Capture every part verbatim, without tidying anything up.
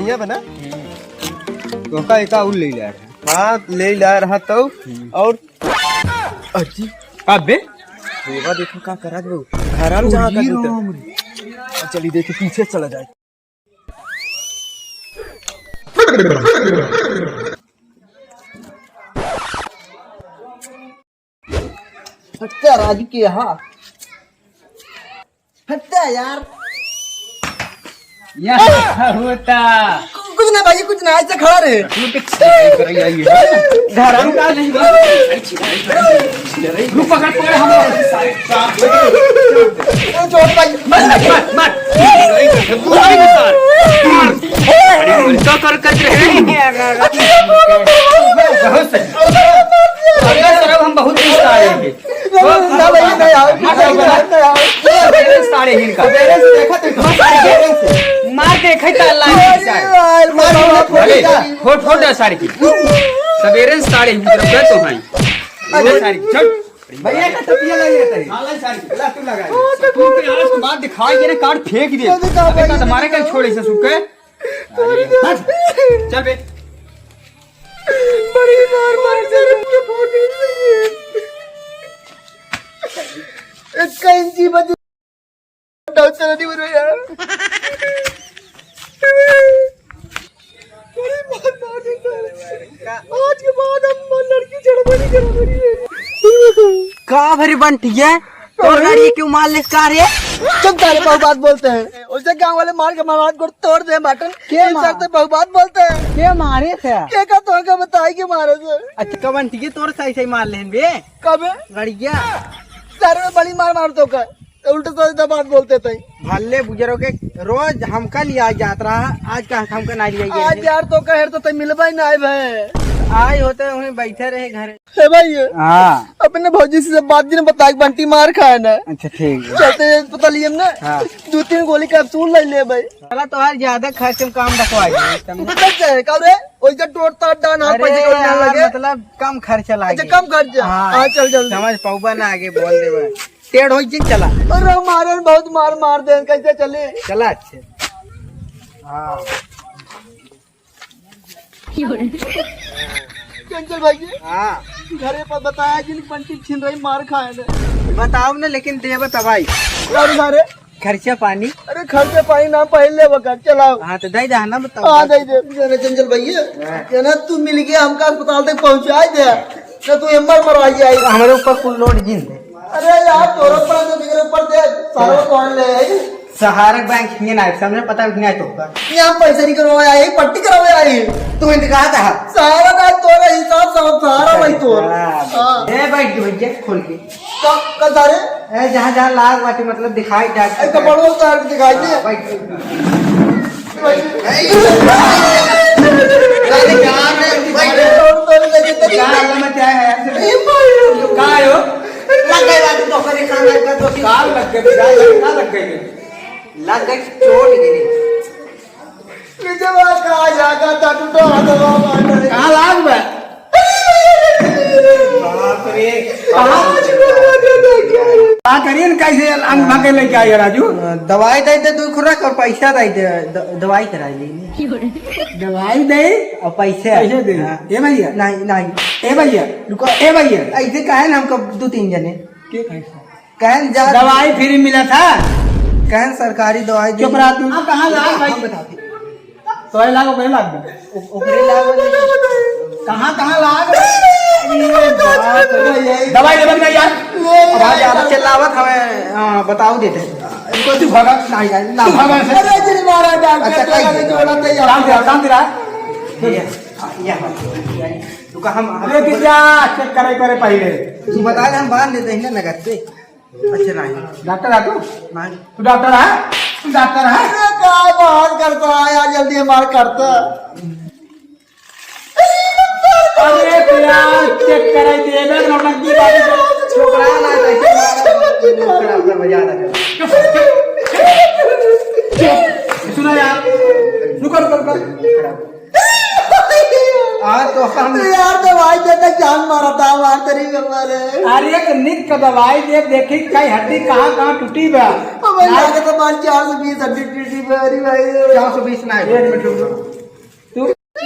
क्या बना? तोका एका उल ले ला रहा। हाँ, ले ला रहा तो। हम्म। और अजी। अबे। होगा, देखो का करा दो। घर हम जहाँ का अजी देते। राम रे। चलिए, देखिए, पीछे चला जाए। हत्या राजू के यहाँ। हत्या यार। यहाँ होता। कु-, कुछ ना भाई, कुछ ना, ऐसे खड़ा रहे। घर हम का नहीं बा? रुक, पकड़, पकड़, हम ए, छोड़ भाई। मत, मत, मत, मत। अरे, उल्टा कर, कर रहे हैं। बहुत सही। अरे, सर, अब हम बहुत गुस्सा आए हैं। ना भाई, नहीं आओ, नहीं आओ, नहीं आओ। साढ़े हिन का। सवेरे से देखा तो इतना सारे बेरंग से। मार दे, खैता अल्लाह की अरे यार, मार दे, अरे, खैता। फोड़, फोड़ दे सारे की। सवेरे से सारे हिन तरफ गए तो हैं। अरे सारे, चल। भैया का टोपिया लग जाता है। हाँ, ला सारे की। ला, तू लगा दे। तू के आज के बाद दिखाई दे ना, काट फेंक दे। अबे, कहाँ अबे, का भाई? तुम्हारे कल छोड़े से सुखे। अरे, हट। चल बे। बड़ी मार मार के रख के फोड़ दे। एक इंची बचे। डॉक्टर नहीं बनो यार। बड़ी मार मार के रख। आज के बाद हम लड़की छेड़बे नहीं करबे। का भरी बंटी है? तोर गाड़ी क्यों मार लेस का रे? चुप सारे, बहुत बात बोलते हैं। उसे गांव वाले मार के मार को तोड़ दे बटन। के ये मार? सर तो बहुत बात बोलते हैं। के मारे थे? के का तो का बताई के मारे से? अच्छा, कवन ठीक है, तोर सही सही मार लेन बे। कबे? गड़िया। सर में बड़ी मार मार तो का। उल्टा सीधा बात बोलते थे। भले बुजुर्ग के रोज हमका लिया जात रहा, आज का हमका ना लिया आज गया। यार तो कहे तो तै मिलबा ही ना आए भाई। आए होते वहीं बैठे रहे घर। हे भाई, हाँ। अपने भौजी से बात दिन बता के बंटी मार खाए ना। अच्छा, ठीक है। चलते अस्पताल हम ना, हाँ। दो तीन गोली कैप्सूल ले ले भाई। चला, तो यार ज्यादा खर्च में काम रखवा दे, समझे? बच जाए, का रे? ओइ जे टोट ताट डान, हाँ, अरे पैसे कौन ना यार, लगे? मतलब कम खर्च लागे। अच्छा, कम खर्च। हाँ। हाँ, चल, चल। समझ पौबा ना आगे बोल देबे। टेढ़ हो जिन चला। अरे, मारन बहुत मार, मार दे, कैसे चले? चला, अच्छे। हाँ। चंचल भाई जी, हाँ। घरे पर बताया जिन बंटी छिन रही मार खाए ने। बताओ ना, लेकिन देबे तबाई। अरे मारे। खर्चा पानी। अरे खर्चा पानी ना पहले वक्त चलाओ। हाँ, तो दे दे ना, बताओ। हाँ, दे दे। अरे चंचल भैया, हाँ। क्या ना तू मिल गया, हमका अस्पताल तक पहुँचा दे, ना तू एमआर मरवा जाए। हमारे ऊपर कुल लोड जिन दे। अरे यार, तोरा पर तो बिगड़े ऊपर दे, सारा कौन ले आई? सहारा बैंक हिंगे ना, समझे, पता नहीं तो का। यहाँ पैसा नहीं करवाया है, पट्टी करवाया है। तू इनका कहा था? सारा ना तोरा हिसाब सब सारा भाई तोर। हाँ। हाँ। ए, बैठ के भैया, खोल के। का, का सारे? ए, जहाँ, जहाँ लाग बाटे, मतलब, दिखाई दे। ए, कपड़ों उतार के दिखाई दे। हाँ, बैठ। बैठ। अरे, यार, बैठ। तोर, तोर लगे तो क्या हाल में क्या है? ए, भाई। का हो? लग गए बात तो करे खाना का तो का लग गए? का लग गए? लग गए चोट गिरी। निजवा का जागा था टूटा हथवा मार। कहाँ लाग बे? बाप रे। कहाँ? का करिए न कैसे अंग भागे लेके आइए राजू? दवाई दे दे, दो खुराक और पैसा दे दे, द-, दवाई करा ली। दवाई दे और पैसा। पैसे दे। हाँ। ए भैया। नहीं, नहीं। ए भैया। रुको। ए भैया। ऐसे काहे ना हमको दो तीन जने? के कैसे? कहन जा दवाई फ्री मिला था। कहन सरकारी दवाई दी। चुप रहा तू। अब कहाँ लाग भाई? हम बताते। तो है लाग, ओकरे लाग। ओ-, ओकरे लाग। कहाँ, कहाँ लाग? दवाई देबे ना यार। अब आज यार चिल्लावत हमें, हाँ, बताओ देते। इनको तू भगा, नहीं, नहीं, ना भगा से। अरे जी महाराज, डॉक्टर अच्छा, तो कहीं नहीं छोड़ा था यार। शांति रहा, शांति रहा। ये, ये, ये। तू कहाँ, अरे गिरजा, चेक करे, करे पहले। तू बता दे, हम बांध देते हैं ना नगद से। अच्छा, नहीं। डॉक्टर है तू? नहीं। तू डॉक्टर है? तू डॉक्टर है? अरे, का बात करता है यार, जल्दी हमार करता। अरे, तो यार, चेक कराई दे, मैं नौटंकी बात कर। छोकरा ना, ऐसे मार, खराब कर, मजा आ रहा है। सुनो यार, रुको, रुको, रुको। हाँ, तो हम तो यार, दवाई देते जान मारा था, मार तरी के मारे। अरे, एक निक का दवाई दे, देखी कई हड्डी कहाँ, कहाँ टूटी बा। अब भाई, ना। लागे तो मान चार सौ बीस हड्डी टूटी बा, अरे भाई। चार सौ बीस ना है। एक मिनट रुको।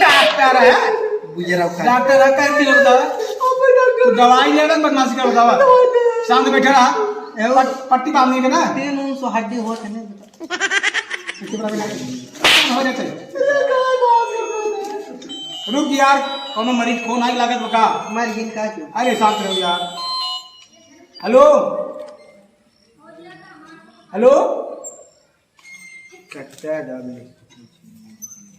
डॉक्टर है। बुझे रहो का। डॉक्टर है, कर दियो दवा। तू दवाई ले ना, बदमाशी कर दवा। शांत बैठे रहा। ए, पट-, पट्टी बांधने के ना। तीन उन सौ हड्डी होत है ना। चुप रह बेटा। हो जाते। रुक यार, कोनो मरीज फोन आई लागत बका। मर गिन का क्यों? अरे शांत रहो यार। हेलो, हेलो। कट्टा डाल दे।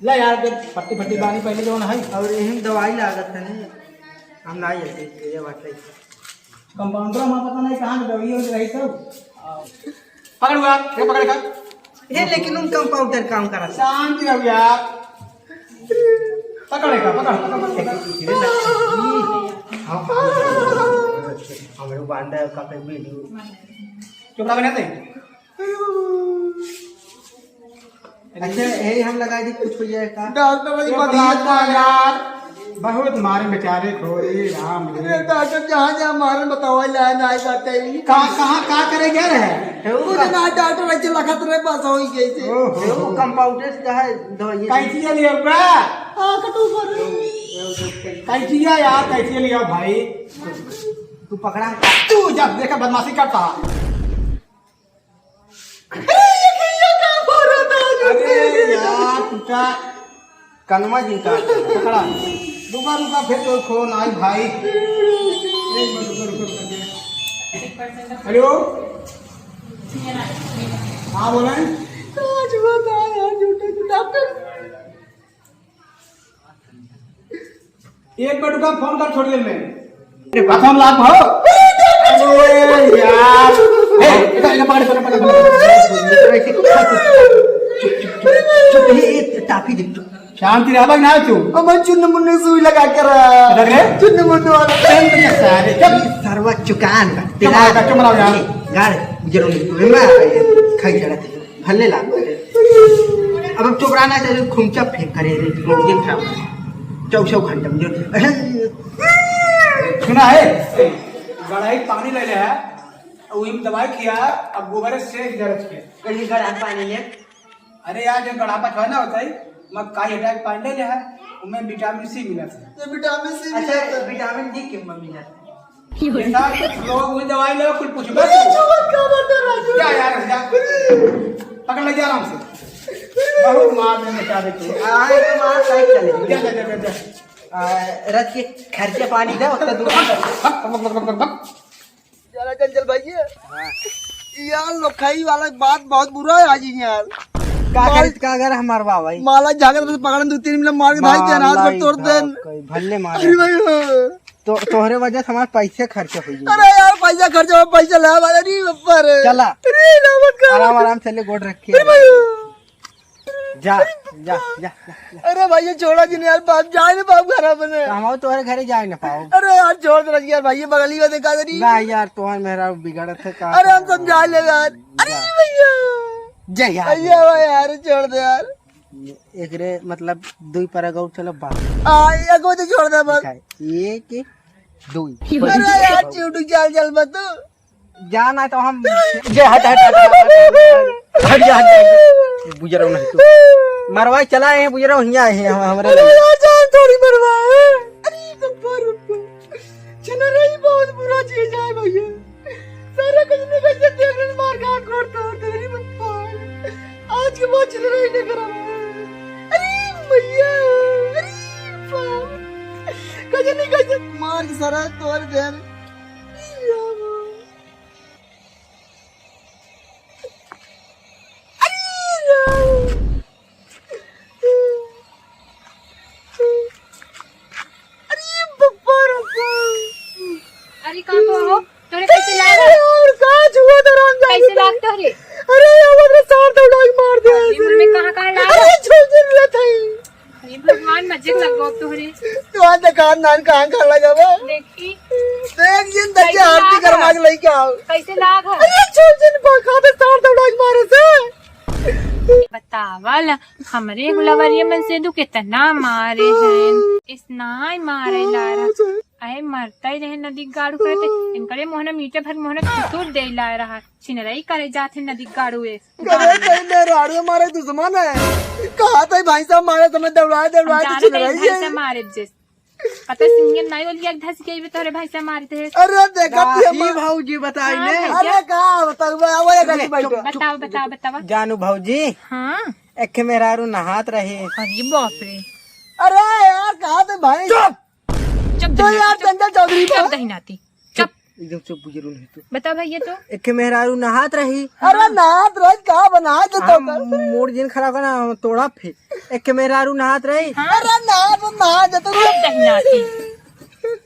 ला यार, जब पट्टी पट्टी बानी पहले जो ना है। और यही दवाई लागत है नहीं, हम ना ये ये बात है। कंपाउंडर में पता नहीं कहाँ पे दवाई हो रही सब। पकड़ हुआ, ये पकड़ का। ये लेकिन उन कंपाउंडर काम करा था। शांति रहो यार। पकड़ का, पकड़, पकड़, पकड़। हम, हम लोग बांधा है, काफी वीडियो। चुप रहो, बने थे। अच्छा, यही हम लगा दी, कुछ हो जाए का? डॉक्टर जी, ये बताइए बता ना यार। बहुत मारे बेचारे को, ए राम रे। अरे डॉक्टर, जहाँ जहाँ मारे बतावा, लाइन आए जाते ही। कहाँ, कहाँ, का करे गए रहे? हे, वो कुछ ना, डॉक्टर ऐसे लखत रहे, बस हो ही गई थी। ओहो। हे, वो कंपाउंडर से कहा है, दवाई। कैंचिया लिया बा? हाँ, कटू कर। कैंचिया यार, कैंचिया लिया भाई। तू पकड़ा, तू जा, देखा बदमाशी करता। अरे यार, टूटा। कनमा जी का। पकड़ा। रुका, रुका, फिर तो फोन आई भाई। एक मिनट, रुको, रुको, रुको। हेलो। हाँ, बोलें। आज बताया, डॉक्टर। एक मिनट रुका, फोन कर थोड़ी देर में। अरे बाप। हम लाभ हो। अरे यार। ए, इधर, इधर पकड़, पकड़, पकड़, पकड़। चुप, चुप, चुप, चुप, ये, ये टाफी दे, चुप। शांति रह भाई ना तू। अमर चुन्न मुन्ने सुई लगा के रहा। लग रहे? चुन्न मुन्ने वाला। चुन्न के सारे, चुप। ये सरवा चुकान बा। चुप रहो, चुप रहो यार। गाड़, जरूर नहीं, मैं खाई चढ़ा दे। भले लाग बाटे। अब, अब चुप रहना चाहिए, खुमचा फेंक करे रे, लोग दिन खराब। चौसौ घंटा में जो सुना है, गढ़ाई पानी ले ले है, वही में दवाई किया, अब गोबर से सेक दे रखे। कहीं गढ़ा पानी ले। अरे यार, जो गढ़ा पा खाना होता है, मैं काई हटा के पानी ले ले है, उनमें विटामिन सी मिला था। ये विटामिन सी अच्छा, मिला था। विटामिन डी के में मिला था। बेटा, लोग वही दवाई लो, कुछ पूछबे ये तू। जो मत का बता राजू। जा यार, जा। पकड़ ले, जा आराम से। बहुत मार देने का रे तू। आए तो मार सही चले। जा, जा, जा, जा, जा। आ, रथ के खर्चे पानी दे, उतना दूर। यार, चल, चल भाई, ये। हाँ। यार, लोखाई वाला बात बहुत बुरा है आज ही यार। का माल- करित का अगर हमार बा भाई? माला झागत बस पकड़न दो तीन मिनट मार के भाई, तेरा हाथ माला में तोड़ इधर देन। कई भल्ले मार। अरे भाई, हाँ। तो तोहरे वजह से हमार पैसे खर्च हो गए। अरे यार, पैसा खर्च हो, पैसा ला, अरे बाप रे। चला। अरे ना मत कर। आराम, आराम से ले, गोड़ रख के। अरे भाई। जा, जा, जा, जा, जा। अरे भाई, ये छोड़ा जी ने यार, बाप जाए ना पाऊँ घर अपने। तो हम तोहरे घरे जाए ना पाओ। अरे यार, छोड़ दे यार भाई, ये बगली में देखा दे नहीं। ना यार, तोहर मेरा बिगड़त है का? अरे हम समझा ले यार। अरे जा। भैया। जय यार। भैया भाई यार, छोड़ दे यार। एकरे मतलब दुई पैराग्राफ चलो बा। आ, एको तो छोड़ दे बस। एक, दुई। अरे यार, चूडू चल, चल बा तू। जाना तो हम जे हट, हट, हट, हट, हट, हट जा, हट जा। बुजरो नहीं तू। मरवाई चला है, बुजरो हिया है, हम, हमरे अरे लगे। यार, जान थोड़ी मरवा है। अरे बप्पा, बप्पा। चला रही, बहुत बुरा चीज है भैया। सारा कुछ नहीं कर सकते, अगर मार काट, काट, काट, अरे बप्पा। आज के बाद चला रही नहीं करा। अरे भैया, अरे बाप। कुछ नहीं कर सकते। मार के सारा तोड़ दे। अरे बप्पा रे बप्पा। अरे का को हो? तोरे कैसे लाग? अरे यार, का छुआ था राम जाने कैसे का? लाग तोरे? अरे यार, वो तो सार दौड़ा के मार दिया अरे ऐसे। मन में कहाँ, कहाँ लाग? अरे छोड़ दे रहा था। हे भगवान, मजे लग गो तोहरे। तू आज दुकान नान कहाँ, कहाँ लगा बा? देखी। देख जिन तक कैसे आरती लाग? करवा के लेके आओ। कैसे लाग है? अरे छोड़ जिन बा, कहाँ पे तार दौड़ा के मारे से? बता। बतावल, हमरे गुलवरिया मन से दू केतना मारे हैं। इस नाई मारे ला रहा। अरे मरता ही रहे नदी गाड़ू करते। इनकरे मोहना मीठे भर मोहना कुतुर दे ला रहा। छिनरई करे जात है नदी गाड़ू ए। अरे कहीं मेहरारू हमारे दुश्मन है। कहा था भाई साहब मारे समय दौड़ा दौड़ा हम के जानत है छिनरई भाई है। साहब मारे जिस। पता सिंगन नाई ओलिया धस गई बे तोरे भाई साहब मारे थे। अरे देखा थी दाही हम। भौजी बताई हाँ, ने। भैया। अरे का बताऊ बा, वो ये गली चुप, बैठो। चुप, बताओ, बताओ, बताओ। जानू भौजी। हाँ। एक मेहरारू नहात रही। अरे बाप रे। अरे यार कहा थे भाई। चुप। चुप तो दहिना, यार चुप। चंचल चौधरी चुप बा। दहिनाती। चुप। एकदम चुप बुजुर्ग नहीं तू। बताओ भैया तो। एक मेहरारू नहात रही। अरे नहात रही का बना दे तो हाँ, कर। मूड जिन खराब करना तोड़ा फिर। एक मेहरारू नहात रही। हाँ। अरे नहात नहा दे तो चुप दहिनाती।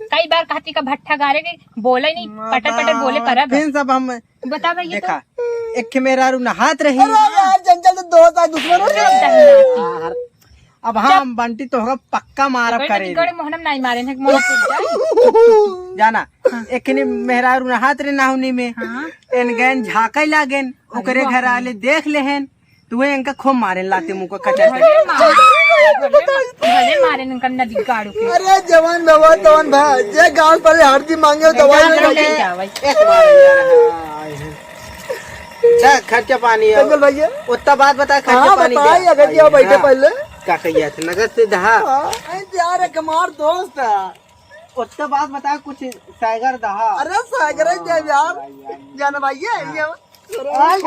कई बार कहती का भट्ठा गारे के बोले नहीं, पटर पटर बोले करब। फिर सब हम बताओ भैया तो। देखा, एक मेहरारू नहात रही। अरे यार चंचल तो दोस्त है दुश्मन हो चुप दहिनाती। अब हाँ, हम बंटी तोहका पक्का मारब करे। गड़े मोहनम नाई मारे हैं, मोहन टूट जाए। जाना, हाँ। एकनी मेहरारू नहात रहे नाहुनी में। हाँ। एन गैन झाँकै लागेन, अरे ओकरे बाप घर रे। आले देख लेहेन, तुहे इनका खूब मारे लाते मुँह को कचा भले मारे, भले मा-, भले मारे इनका नदी गाड़ू के। अरे जवान भवा, जवान भा, जे गाँव पर हरदी मांगे हो, दवाई में लगे। जावे। एक मारे यार, हाँ, आए हैं। दा, खर्चा पानी है। चंचल भैया। उतना बात बता, खर्चा हाँ, पानी बताई, दे। अगर जी, आओ, बैठे हाँ। पहले। का कहिया थे? नगद से दहा। हाँ। अरे यार, एक हमार दोस्त है। उतना बात बता, कुछ सागर दहा। अरे सागर है क्या यार? हाँ, यार, यार। जाना भाई है, हाँ। ये। अरे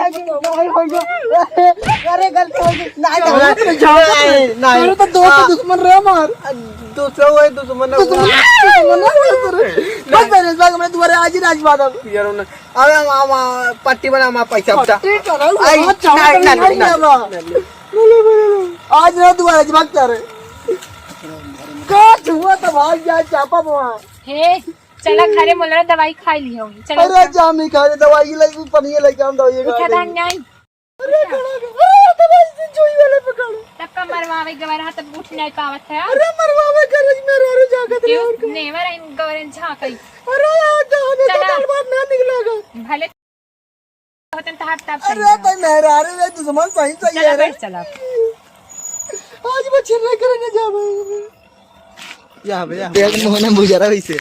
गलती हो गई। नहीं, नहीं, नहीं। अरे तो दोस्त हाँ। दुश्मन रहे हमार। दूसरा वो है दुश्मन है। दुश्मन, दुश्मन है, दुश्मन है। बस, बस, इस बार मैं तुम्हारे आज ही राज बात अब। यार, उन्हें अबे हम, हम, हम पट्टी बना, हम पैसा उठा। पट्टी कराऊ, आई, बहुत चावल नहीं, नहीं, नहीं, नहीं, नहीं, बा। नहीं, नहीं। आज ना तू आज भाग जा रे। का छुआ तो भाग जा, चापा बुआ। हे, चला घरे मोलरा दवाई खाई ली होगी। चला अरे उठा। जा, हम नहीं खा रहे दवाई, ये लगी, पनिया लेके हम दवाई उठा खा धान लेंगे। नहीं। अरे, खड़ा कर। अरे, दवाई से जोई वाले पकड़। तब का मरवावे गवा रहा, तब उठ नहीं पावत है। अरे, मरवावे करे, मेरे और जागत रहे क्यों? और का। नेवर इन गौरन झांकई। अरे, यार, तो हमें तो चला। गलबात ना निकलेगा। भले होतन तहार तब अरे, सही तो मेहरारू रे, दुश्मन सही सही चला है रे। बैठ, चला। आज वो छिर्रे करे न जावे। या बे, या। देख, मोहन बुझा रहा वैसे।